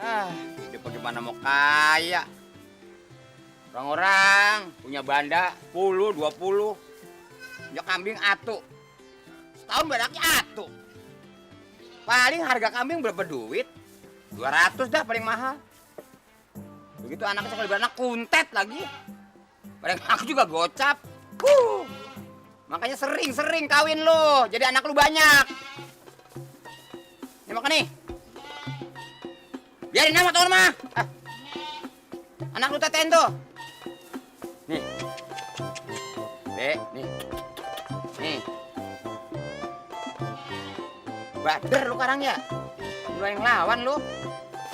Hidup bagaimana mau kaya? Orang-orang punya banda 10, 20. Punya kambing atu. Setahun bedaknya atu. Paling harga kambing berapa duit? 200 dah paling mahal. Begitu anaknya sekali beranak kuntet lagi. Paling aku juga gocap. Makanya sering-sering kawin lo. Jadi anak lu banyak. Nih makan nih. Biarin sama tuh mah. Anak lu tetein tuh. Nih. Nih. Nih. Bader lu sekarang ya. Lu yang lawan lu.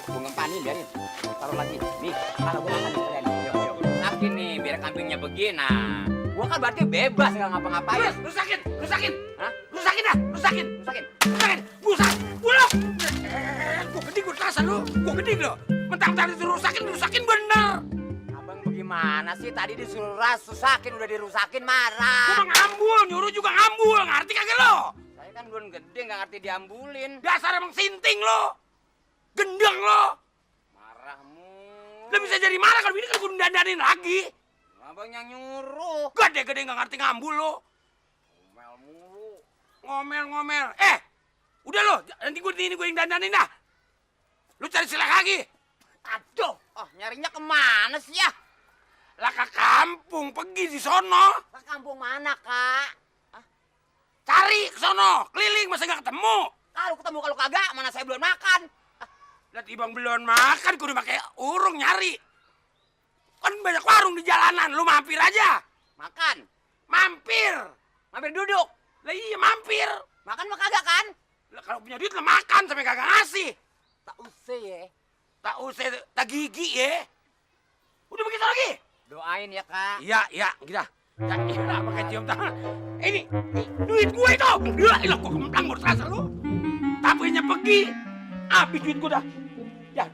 Gua ngempanin biarin. Taruh lagi. Nih, kalau gua makan sekalian. Yuk. Rusakin nih biar kambingnya begini. Nah, gua kan berarti bebas nggak ngapa-ngapain. Rusakin. Hah? Rusakin. Busak. Bulok. Gua gede gua terasa lu. Gua gede lo. Mentang-mentang disuruh rusakin bener. Abang bagaimana sih? Tadi disuruh rusakin, udah dirusakin marah. Gua mah ngambul, nyuruh juga ngambul. Ngerti kagak lo? Saya kan belum gede, nggak ngerti diambulin. Dasar emang sinting lo. Gendeng lo. Marahmu. Lo bisa jadi marah kalau ini kan gua dandanin lagi. Abang yang nyuruh. Gede-gede nggak ngerti ngambul lo. Ngomel mulu. Ngomel. Udah lo, nanti gue yang dandanin dah. Lu cari selek lagi. Aduh, nyarinya kemana sih ya? Lah ke kampung, pergi di sono. Ke kampung mana, Kak? Cari ke sono, keliling masa nggak ketemu. Kalau ketemu kalau kagak, mana saya belum makan. Lihat ibang belum makan, kudu pakai urung nyari. Kan banyak warung di jalanan, lu mampir aja. Makan. Mampir. Mampir duduk. Lah iya mampir. Makan mah kagak kan? Lah kalau punya duit lah makan sampai kagak ngasih. Tak usah ya. Tak usah, tak gigi ya. Udah begitu lagi. Doain ya, Kak. Iya, gitu. Yang gila pakai cium tangan. Ini duit gue itu. Gila, kok kemplang mau terasa lu. Tapinya pergi. Habis duit gue dah. Ya,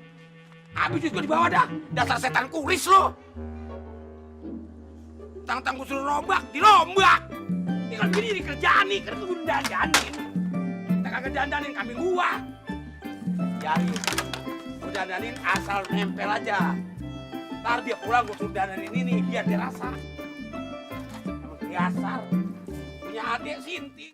habis duit gue dibawa dah. Dasar setan kuris lu. Tang-tang gue suruh rombak, dirombak. Ini kan gini kerjaan nih, karena gue dandanin. Kita kagak dandanin kambing gua. Jadi, gue dandanin asal nempel aja. Ntar dia pulang gue suruh dandanin ini, biar dia rasa. Emang dasar. Punya adik sinting.